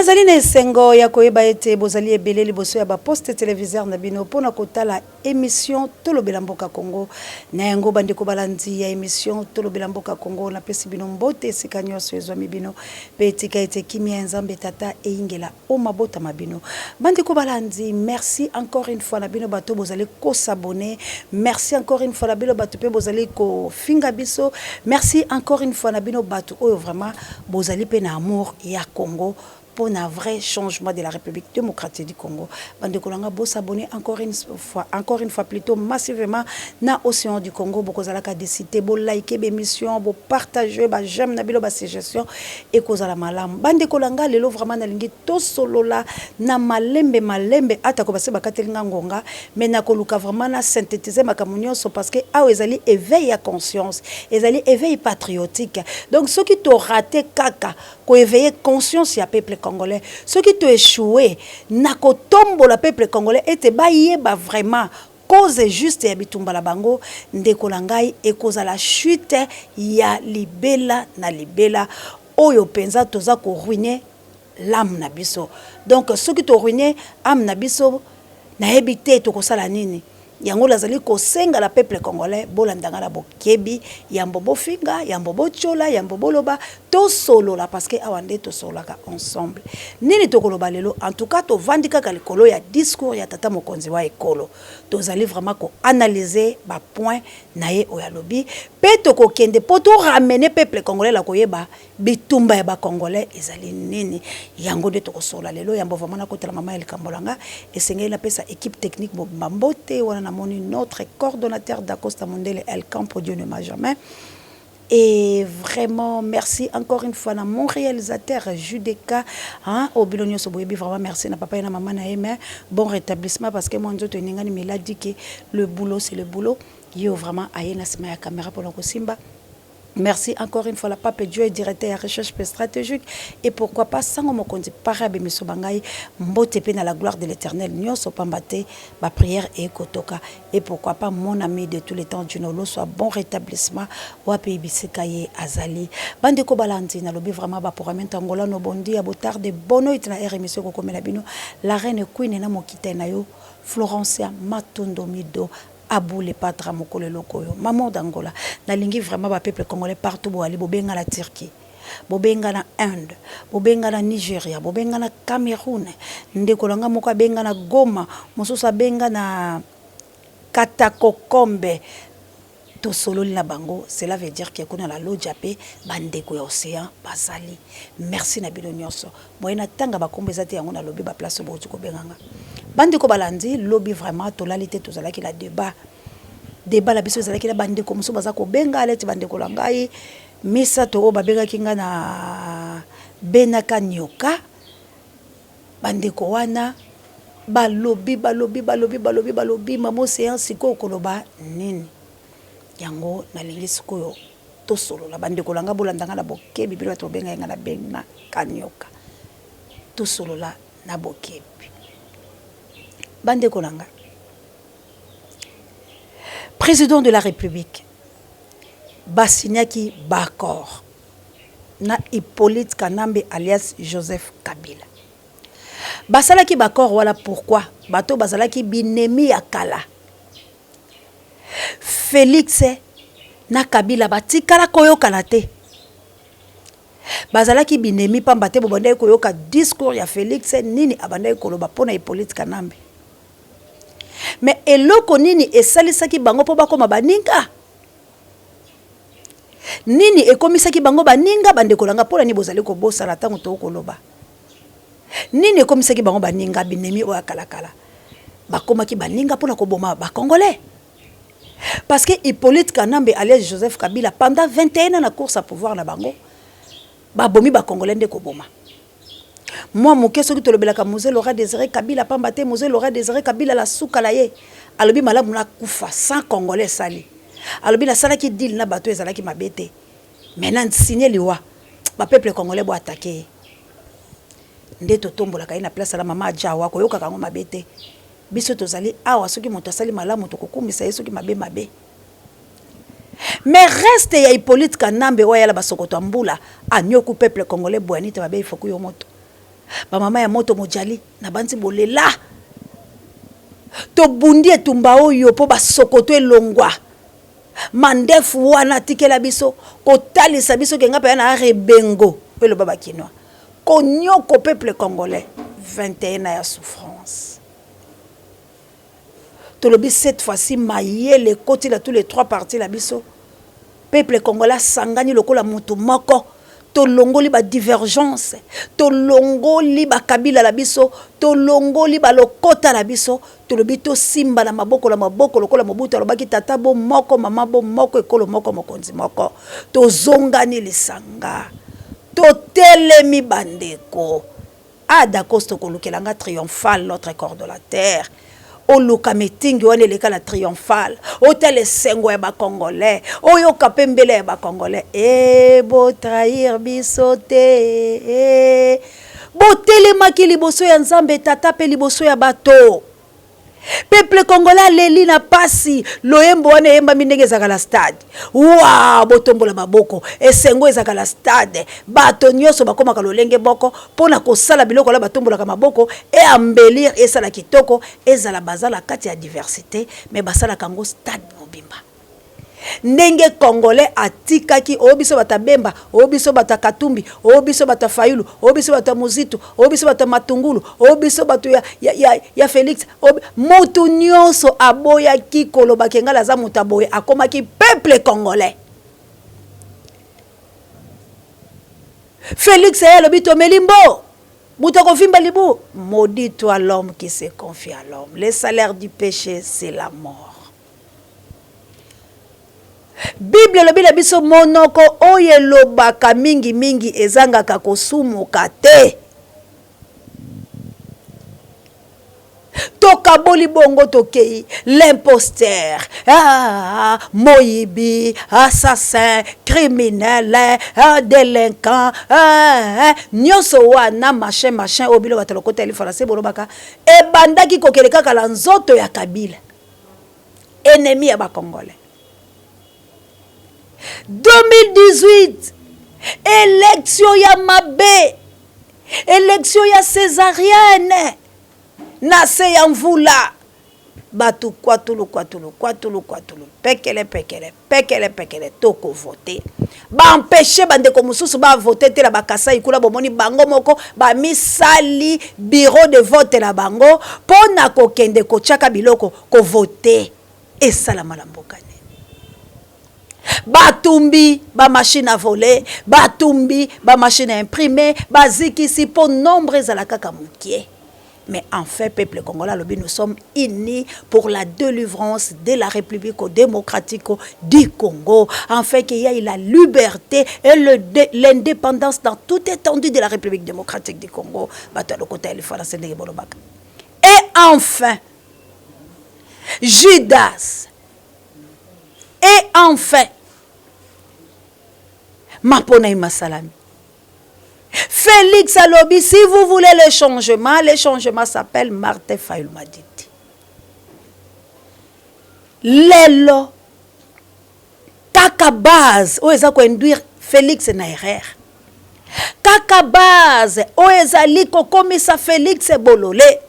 Nazali na esengo ya koyeba ete bozali ebele liboso ya ba postes televiseurs na bino mpo na kotala emission Tolobela Mboka Congo. Na yango bandeko balandi ya emission Tolobela Mboka Congo, napesi bino mbote esika nyonso ezwami bino mpe tika ete kimia ya Nzambe Tata eyingela o mabota ma bino. Bandeko balandi, merci encore une fois na bino bato bozali ko s'abonner, merci encore une fois na bino bato mpe bozali kofinga biso, merci encore une fois na bino bato oyo vraiment bozali mpe na amour ya Congo mpo na vrai changement de la République démocratique du Congo. Bandeko na nga, bo s'abonner encore une fois, encore une fois plutôt massivement na Océan du Congo. Bokozalaka décider, bo liker ba émission, bo partager, ba j'aime na bino, ba suggestion ekozala malamu. Bandeko na nga, lelo vraiment nalingi tosolola na malembe malembe, atako base bakateli nga ngonga, mais nakoluka vraiment na synthétiser makambo nyonso, parce que awa ezali éveil ya conscience, ezali éveil patriotique. Donc soki torater kaka koéveiller conscience ya peuple congolais, soki toéchouer na kotombola peuple congolais ete bayeba vraiment cause juste ya bitumba na bango, ndeko na ngai, ekozala chute ya libela na libela oyo mpenza toza koruiner l'âme na biso. Donc soki toruiner âme na biso, nayebi te tokosala nini. Yango nazali kosenga na peuple congolais, bolandanga na bokebi, yambo bofinga, yambo botiola, yambo boloba, tosolola, parce que awa nde tosololaka ensemble. Nini tokoloba lelo? En tout cas, tovandi kaka likolo ya discours ya tata mokonzi wa ekolo. Tozali vraiment koanalyser bapoint na ye oyo alobi, mpe tokokende mpo toramener peuple congolais la koyeba bitumba ya bacongolais ezali nini. Yango nde tokosolola lelo. Yambo vraiment nakotela mama ya likambo na nga, esengeli napesa équipe technique mobimba mbote. Wana namoni notre coordonnateur Dacosta Mondele, El Campo, Dieu ne ment jamais. Et vraiment, merci encore une fois à mon réalisateur Judeka, hein, au bino nyonso boyebi. Vraiment merci na papa et na maman na ye, mais bon rétablissement, parce que moi nzoto eningani, mais il a dit que le boulot, c'est le boulot. Yo vraiment aye na sima ya caméra pour kosimba. Merci encore une fois la Pape Dieu, directeur ya recherche stratégique, et pourquoi pas Sango Mokonzi para bemiso bangai mbote pe na la gloire de l'Éternel nyonso, pamba te ba prière et kotoka. Et pourquoi pas mon ami de tous les temps, Dino soit bon rétablissement wapi bisika ye azali. Bandeko balandi, nalobi vraiment ba programme tangola no bondi ya botarde bono itina r émission kokomela bino la reine Queen na mokita na yo Florencia Matondo Mido Abou le Patra. Mokolo eloko oyo maman d'Angola, nalingi vraiment bapeuple congolais partout boali, bobenga na Turquie, bobenga na Inde, bobenga na Nigeria, bobenga na Cameroun. Ndeko na nga moko abenga na Goma, mosusu abenga na Katakokombe, tosololi na bango. Cela veut dire ke kuna na loja mpe bandeko ya océan bazali. Merci na bino nyonso. Boye na ntanga bakombo eza te, yango nalobi baplace bouti kobenganga. Bandeko balandi, lobi vraiment tolali te, tozalaki na débat. Débat na biso ezalaki na bandeko mosusu baza kobenga neti bandeko na ngai misato oyo babengaki ngai na Benaka Nioka. Bandeko wana balobi, balobi, balobi, balobi, balobi: "Mama Océan, sikoyo koloba nini?" Yango nalingi sikoyo tosolola. Bandeko na ngai, bolanda ngai na bokebi. Bino bato bobengai ngai na Benaka Nioka, tosolola na bokebi. Bandeko na ngai, président de la République basignaki baaccord na Hippolyte Kanambe alias Joseph Kabila. Basalaki baaccord wana pourquoi? Bato bazalaki binemi ya kala, Félix na Kabila, batikala koyokana te, bazalaki binemi, pamba te bobandaki koyoka discours ya Félix, nini abandaki koloba mpo na Hippolyte Kanambe. Mais eloko nini esalisaki bango mpo bakóma baninga? Nini ekomisaki bango baninga? Bandeko na nga, mpo na nini bozali kobosana ntango tokoloba nini ekomisaki bango baninga? Binemi oyo ya kalakala bakomaki baninga mpona koboma bacongolais, parce que Hippolyte Kanambe alias Joseph Kabila, pendant 21 ans na course à pouvoir na bango, babomi bacongolais nde koboma. Mwa moke soki tolobelaka Mzee Laurent Désiré Kabila, pamba te Mzee Laurent Désiré Kabila la suka na ye alobi: "Malamu nakufa sans Congolais." Esali alobi: "Nasalaki deal na bato, ezalaki mabe te, mais na signe liwa." Bapeuple congolais boattaquer ye nde totombolaka ye na place ala mama ajawa. Koyokaka yango mabe te. Biso tozali awa, soki moto asali malamu, tokokumisa ye, soki mabe, mabe. Mais reste ya Hippolyte Kanambe oyo ayala basokoto ya mbula, anyoku peuple congolais boyani te, babe ifoku yo moto. Bamama ya moto mojali nabanzi bolela. Tobundi etumba oyo mpo basokoto elongwa. Mandefu wana atikela biso kotalisa biso ke nga mpenza na rebengo eloba ba kinois. Konioko peuple congolais 21 ans ya souffrance. Tolobi cette fois-ci mayele ekoti na tous les trois parties na biso. Peuple congolais asangani lokola mutu moko. Tolongoli ba divergence, tolongoli ba kabila na biso, tolongoli ba lokota na biso, tolobi tosimba na maboko na maboko lokola Mobutu alobaki tata bo moko, mama bo moko, ekolo moko, mokonzi moko. Tozongani lisanga. Totelemi bandeko. Ah Dacosta okolukela nga triomphal notre coordonnateur oluka meeting wana eleka na triomphal otala esengo ya ba congolais oyoka pe mbela ya ba congolais eh bo trahir biso te eh botelemaki liboso ya Nzambe tata pe liboso ya bato. Peuple congolais aleli na pasi, loyembo wana eyembami ndenge ezalaka na stade. Waa botombola maboko, esengo ezalaka na stade. Bato nyoso bakomaka lolenge moko mpo na kosala biloko wana batombolaka maboko e embellir esala kitoko, ezala baza na kati ya diversite mais basalaka yango stade mobimba. Ndenge congolais atikaki oh biso bato ya Bemba, oh biso bato ya Katumbi, oh biso bato ya Fayulu, oh biso bato ya Muzitu, oh biso bato ya Matungulu, oh biso bato ya, ya, ya, ya Felix. Oh, mutu nyonso aboyaki koloba ke ngai naza moto ya boye, akomaki peuple congolais. Felix aye alobi tomeli mbo moto akovimba libu. Maudit toi l'homme qui se confie à l'homme. Le salaire du péché c'est la mort. Bible elobi na biso monoko oyo elobaka mingi mingi ezangaka kosumuka te. Tokaboli bongo tokei l'imposteur, ah, moyibi, assassin, criminel, ah, delinquant, ah, ah, nyonso wana machin machin oyo bino bato lokota ya lifalanse bolobaka ebandaki kokende kaka na nzoto ya Kabila. Ennemi ya ba congolais. 2018 election ya mabe, election ya cesarienne na se ya mvula, bato kwatulu kwatulu kwatulu kwatulu pekele pekele pekele pekele toko vote ba empeche ba ndeko mosusu ba vote te na ba Kasai kuna bomoni bango moko ba misali bureau de vote na bango mpo na kokende kotiaka biloko ko vote esalama na mboka nini? Batumbi ba machine à voler, batumbi ba machine à imprimer, bazikisi mpo nombre ezala kaka mokie. Mais enfin, peuple congolais alobi nous sommes unis pour la délivrance de la République démocratique du Congo, enfin qu'il y ait la liberté et l'indépendance dans toute étendue de la République démocratique du Congo. Bato ya lokota ya lifalanse ndenge bolobaka. Et enfin, Judas. Et enfin, mapona masalami. Felix alobi si vous voulez le changement, le changement s'appelle Martin Fayulu Madidi. Lelo kaka base oyo eza ko induire Felix na erreur. Kaka base oyo ezali kokomisa Felix bolole.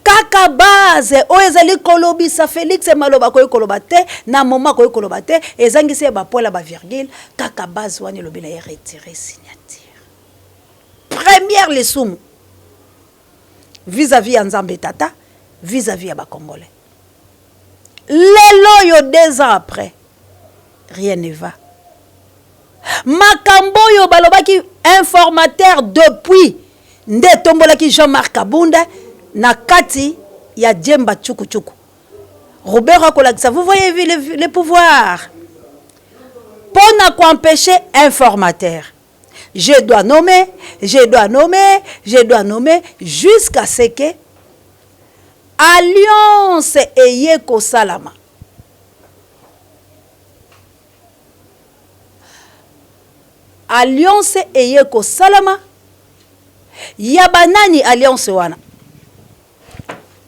Kaka base oyo ezali kolobisa Felix maloba akoki koloba te na moment akoki koloba te, ezangisi ye ba poils ya ba virgule, kaka base wana elobi na ye retirer signature. Première lisumu vis-à-vis ya Nzambe Tata, vis-à-vis ya ba Congolais. Lelo oyo 2 ans après, rien ne va. Makambo oyo balobaki informateur depuis nde etombolaki Jean-Marc Kabund na kati ya Djemba Tchuku Tchuku. Ruberwa akolakisa, vous voyez le, le pouvoir mpo na ko empêcher informateur. Je dois nommer, je dois nommer, je dois nommer jusqu'à ce que alliance eye kosalama. Alliance eye kosalama ya ba nani alliance wana?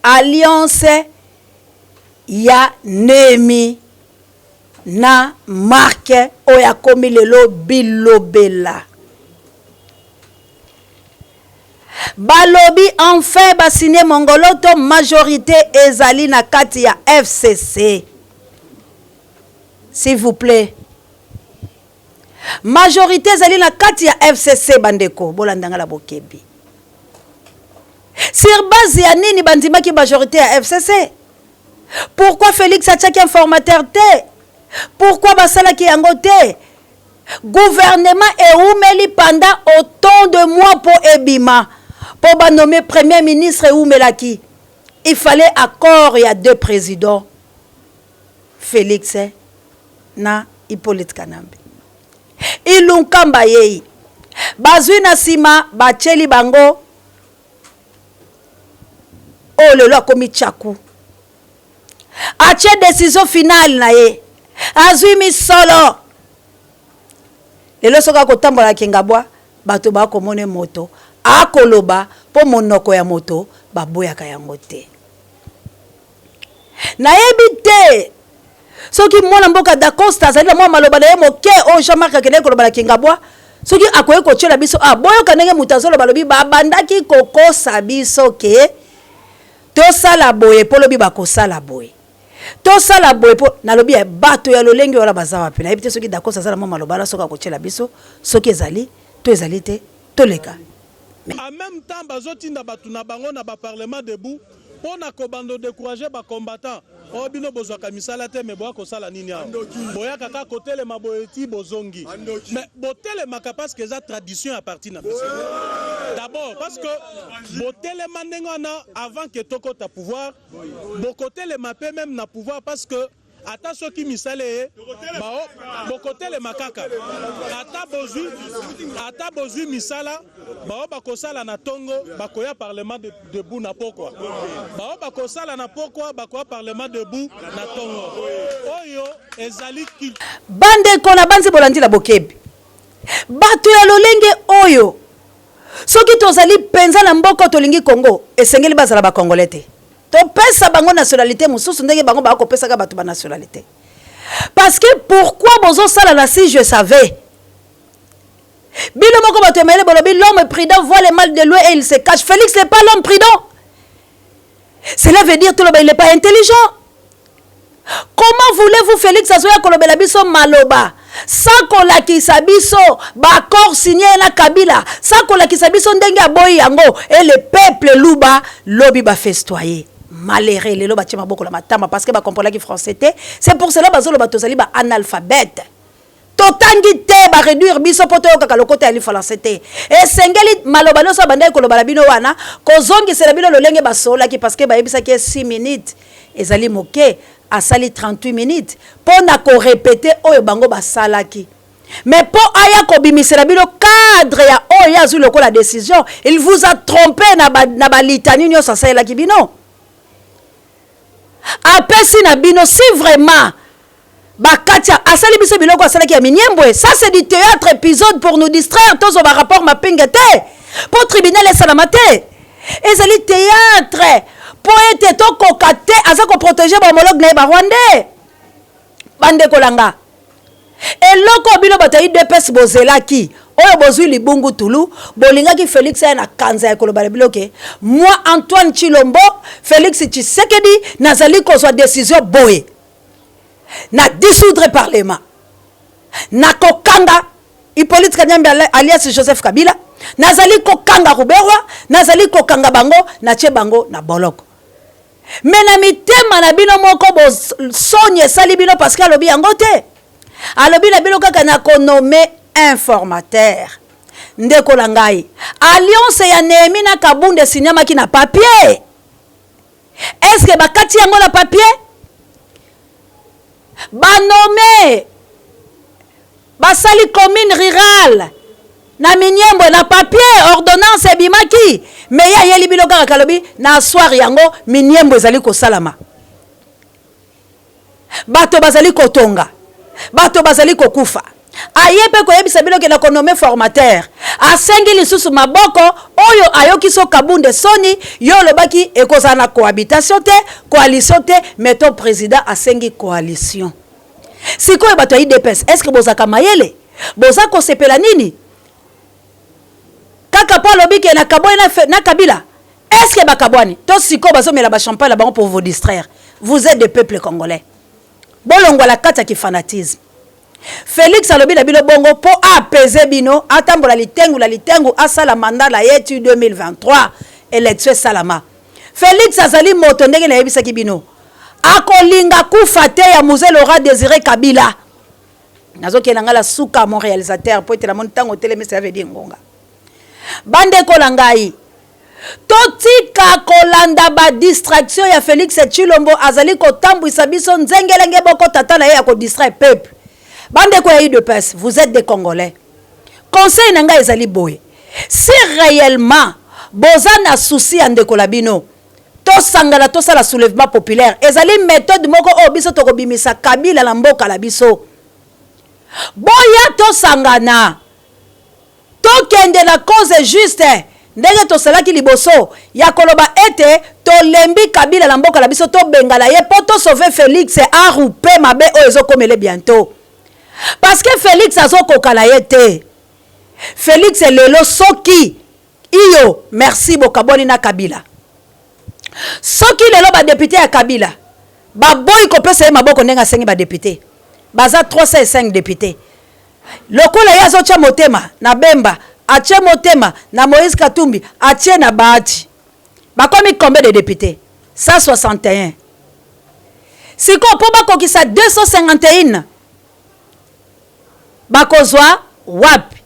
Alliance ya Nehemie na Marc oyo akomi lelo bilobela. Balobi enfin ba signe mongoloto majorite ezali na kati ya FCC. S'il vous plait. Majorite ezali na kati ya FCC bandeko bolanda nga na bokebi. Sur base ya nini bandimaki majorite ya FCC? Pourquoi Felix atiaki informateur te? Pourquoi basalaki yango te? Gouvernement ewumeli pendant autant de mois po ebima po ba nommer premier ministre ewumelaki. Il fallait accord ya deux presidents Felix na Hippolyte Kanambe. Ilunkamba ayei bazwi na sima batieli bango oyo lelo akomi Tshaku. Atie decision finale na ye, azwi misolo. Lelo soki akotambola na Kingabwa, bato bakomone moto akoloba mpo monoko ya moto baboyaka yango te. Nayebi te soki mwana mboka Dacosta azali na mwa maloba na ye moke oyo Jean-Marc akendaki koloba na Kingabwa, soki akoki kotyela biso ah, boyoka ndenge moto azoloba, alobi babandaki kokosa biso ke Tosala boye po lobi bakosala boye. Tosala boye po nalobi eh bato ya lolenge wana baza wapi? Nayebi te soki Dacosta aza na mwa maloba wana soki akotiela biso soki ezali to ezali te toleka. En meme temps bazo tinda batu na bango na ba parlement debout pona kobando decourager ba combattants oh bino bozwaka misala te mais boya kosala nini awa boyaka kaka kotelema boye ti bozongi mais botelemaka parce que eza tradition ya parti na biso d'abord parce que Botelema ndenge wana avant que tokota pouvoir, bokotelema pe meme na pouvoir parce que ata soki misala eye bao bokotelema kaka ata bozui ata bozui misala bao bakosala na tongo bakoya parlement debout na pokwa bao bakosala na pokwa bakoya parlement debout na tongo oyo ezali Bandeko nabanzi bolandi na bokebi bato ya lolenge oyo. Soki tozali penza na mboka oyo tolingi Congo, esengeli bazala ba congolais te. Topesa bango nationalite mosusu ndenge bango ba kopesaka bato ba nationalite. Parce que pourquoi bozo sala na si je savais? Bino moko bato ya mayele bolobi l'homme prudent voit le mal de loin et il se cache. Felix n'est pas l'homme prudent. Cela veut dire toloba il n'est pas intelligent. Comment voulez-vous Felix azoya kolobela biso maloba sans kolakisa biso ba accord signé na Kabila, sans kolakisa biso ndenge aboyi yango et le peuple luba lobi ba festoyer. Malheureux lelo batie maboko na matama parce que ba comprenaki français te. C'est pour cela bazoloba tozali ba analphabètes. Totangi te, ba reduire biso po toyokaka lokota ya lifalanse te. Esengeli maloba nionso abandaki koloba na bino wana, kozongisela bino lolenge basololaki parce que bayebisaki ye 6 minutes ezali moke, asali 38 minutes po na ko repeter oyo bango basalaki. Mais po aya kobimisela bino cadre ya oyo ye azui lokola decision, il vous a trompe na ba na ba litanies nionso asalelaki bino. Apesi na bino si vraiment Ba katia asali biso biloko asalaki ya miniembwe ça c'est du theatre episode pour nous distraire tozwa ba rapport mapping te po tribunal esalama te ezali theatre po ete tokoka te aza ko proteger ba homologue na ye ba rwandais bandeko na nga eloko bino bato ya udps bozelaki oyo bozwi libungu tulu bolingaki Felix aya na kanza ya koloba na bino ke moi Antoine Tshilombo Felix Tshisekedi nazali kozwa decision boye na dissoudre parlement na kokanga Hippolyte Kanyambe alias Joseph Kabila nazali kokanga Ruberwa nazali kokanga bango natie bango na boloko me na mitema na bino moko bosoni esali bino parce que alobi yango te alobi na bino kaka na konome informateur ndeko na ngai alliance ya Nehemi na Kabund esinyamaki na papier Est-ce que bakati yango na papier? Ba nomme basali commune rurale na Minembwe na papier, ordonnance ebimaki, mais ye ayeli bino kaka kalobi na asseoir yango Minembwe ezali kosalama. Bato bazali kotonga, bato bazali kokufa. Aye mpe koyebisa bino ke na ko nommer formateur. Asengi lisusu maboko oyo ayoki so Kabund soni, yo olobaki ekozala na cohabitation te, coalition te, mais ton president asengi coalition. Sikoyo bato ya udps est ce que bozalaka mayele? Boza kosepela nini? Kaka mpo alobi ke nakabwani na, na Kabila. Est-ce que bakabwani? To sikoyo bazomela ba champagne na bango pour vous distraire. Vous êtes des peuples congolais. Bolongwa la kati ya kifanatisme. Félix alobi na bino bongo mpo aapese bino, atambola litengu na litengu, asala mandat na ye ti 2023 élection esalama. Félix azali moto ndenge nayebisaki bino, akolinga kufa te ya Mzee Laurent Désiré Kabila. Nazokende ngai la suka, mon réalisateur, po ete namoni ntango otelemi, ça veut dire ngonga. Bandeko na ngai, totika kolanda badistraction ya Félix Tshilombo. Azali kotambwisa biso nzengelenge boko tata na ye ya kodistraire peuple. Bandeko ya UDPS, vous êtes des Congolais. Conseil na ngai ezali boye: si réellement boza na souci ya ndeko na bino, tosangana, tosala soulèvement populaire. Ezali méthode moko oyo biso tokobimisa Kabila na mboka na biso. Boya, tosangana, tokende na cause juste ndenge tosalaki liboso ya koloba ete tolembi Kabila na mboka na biso, tobengana ye mpo tosauve Félix arupe mabe oyo ezokomele bientôt, parce que Félix azokoka na ye te. Félix lelo, soki iyo merci bokabwani na Kabila, soki lelo badéputé ya Kabila baboyi kopesa ye maboko ndenge asengi, badéputé baza 305 député, lokola ye azotya motema na Bemba, atie motema na Moïse Katumbi, atie na Bahati, bakomi combien de député? 161. Sikoyo mpo bakokisa 251, bakozwa wapi?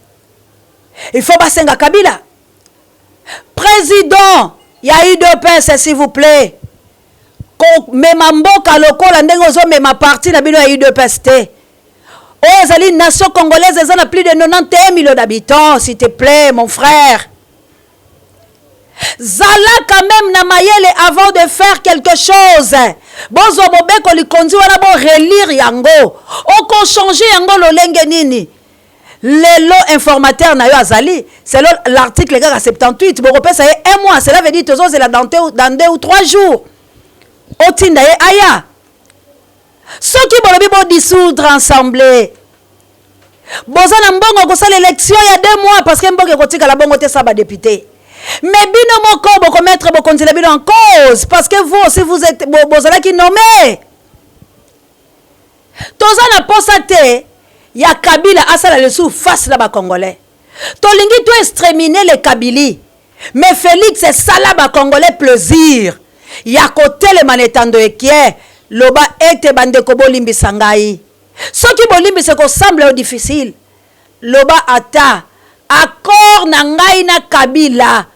Il faut basenga Kabila. Président ya UDPS, s'il vous plaît, komema mboka lokola ndenge ozomema parti na bino ya UDPS te. Oyo ezali nation congolaise, eza na plus de 91 millions d'habitants. S'il te plaît, mon frère, zala quand même na mayele avant de faire quelque chose. Bozwa mobeko likonzi wana, borelire yango. Okochange yango lolenge nini? Lelo informateur na yo azali selon l'article kaka 78, bokopesa ye un mois. Cela veut dire tozozela dans 2 ou 3 jours, otinda ye aya. Soki bolobi bodissoudre ensemble, boza na mbongo kosala élection ya 2 mois, parce que mboka ekotikala bongo te sa badéputé. Mais bino moko bokomettre bokonzi na bino en cause, parce que vous aussi, vous êtes, bozalaki nommé. Toza na posa te ya Kabila asala lisusu face na bacongolais. Tolingi to exterminer le Kabili, mais Félix esala bacongolais plaisir ya kotelema na etando ekie, loba ete bandeko bolimbisa ngai. Soki bolimbisa ekosambla yo difficile, loba ata accord na ngai na Kabila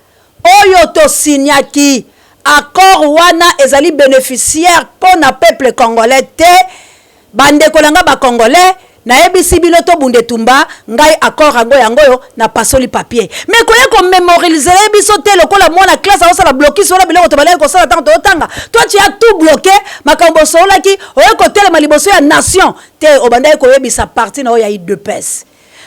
oyo tosignaki, accord wana ezali bénéficiaire mpo na peuple congolais te. Bandeko na ngai bacongolais, nayebisi bino, tobunda etumba. Ngai accord yango, yango oyo napasoli papier. Mais koya komémoriser biso te lokola mwana classe azosala blocus wana, biloko tobalaki kosala ntango tozotanga. Toi, tu as tout bloqué. Makambo osololaki, oye kotelema liboso ya nation te. Obandaki koyebisa parti na oyo ya UDPS,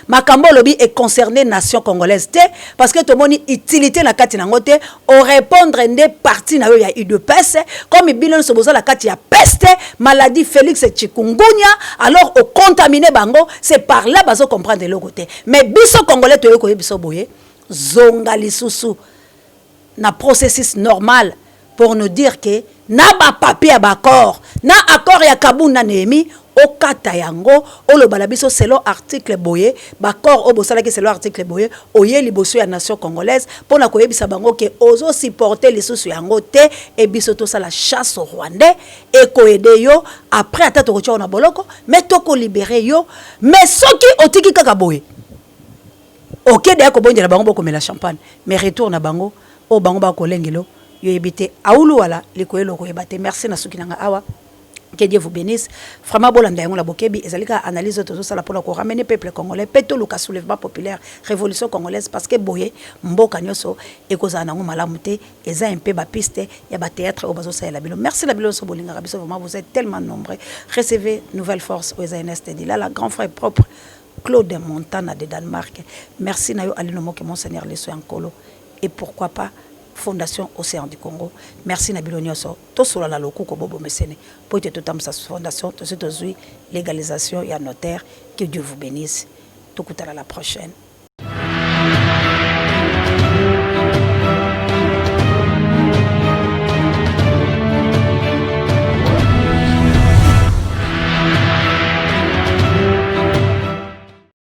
makambo olobi econcerne nation congolaise te, parce que tomoni utilité na kati nango te. Orépondre nde parti na yo ya UDPS, comme bino nyonso boza na kati ya peste, maladie Félix chikungunya. Alors ocontamine bango, c'est par là bazocomprendre eloko te. Mais biso congolais toyei koyebi biso boye: zonga lisusu na processus normal pour nous dire que na bapapier ya baaccord, na accord ya Kabund na Néhémie, okata yango, oloba na biso selon article boye, baaccord oyo bosalaki selon article boye. Oye liboso ya nation congolaise mpona koyebisa bango ke ozosupporte lisusu yango te. E biso tosala chasse au Rwandais, ekoaider yo. Après, ata tokotia yo na boloko, mais tokolibérer yo. Mais soki otiki kaka boye, okende ya kobondela bango, bokomela champagne, mais retour na bango oyo bango bakolengelo yo, yebi te aulu wala likoyelo koyeba te. Merci na suki na nga awa. Que Dieu vous bénisse. Vraiment, bolanda yango na bokebi. Ezali kaka analyse oyo tozosala mpona koramener peuple congolais mpe toluka soulèvement populaire, révolution congolaise, parce que boye mboka nyonso ekozala nango malamu te. Eza mpe bapiste ya bathéâtre oyo bazosalela bino. Merci na bino nyonso bolingaka biso. Vraiment, vous êtes tellement nombreux. Recevez nouvelle force oyo eza Ernest Dilala, grand frère propre Claude Montana de Danemark. Merci na yo Alino Moke, Monseigneur Leso ya Nkolo, et pourquoi pas Fondation Océan du Congo. Merci na bino nyonso. Tosolola lokuko bobomesene po ete totambusa fondation, tosi tozwi légalisation ya notaire. Que Dieu vous bénisse. Tokutana la prochaine.